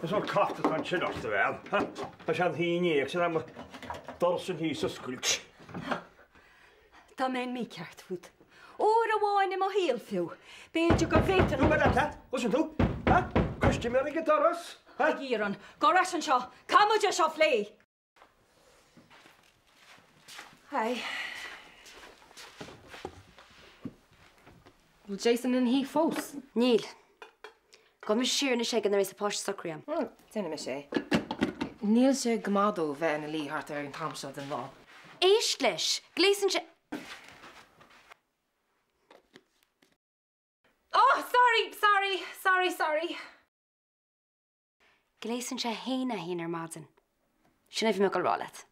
Is sórt cat atá ansin ort, a bhean. Tá sé ina shuí inné agus in am doras an thí a oscailt. Dá mbeinn mícheart fút. Uair amháin i mo shaol fiú, b'fhéidir go bhféadfainn. Tú mar atá, chloiseann tú? Ha? Custaiméir ag an doras? Ha? A Chiaráin, gabh ar ais anseo, caithfidh muid é seo a phlé! Hi. Bhfuil Jason ina shuí fós? Níl. Gabhfaidh mise siar anois chuige nuair a bheas an páiste socraithe. Déanfaidh mise é. Níl sé go maith dó bheith ina luí thart ar an t-am seo den lá. Éist leis! Gléasann sé. Oh, sorry, sorry, sorry, sorry. Gléasann sé a haon a haon ar maidin. Sin é a bhí mé ag dul a rá leat.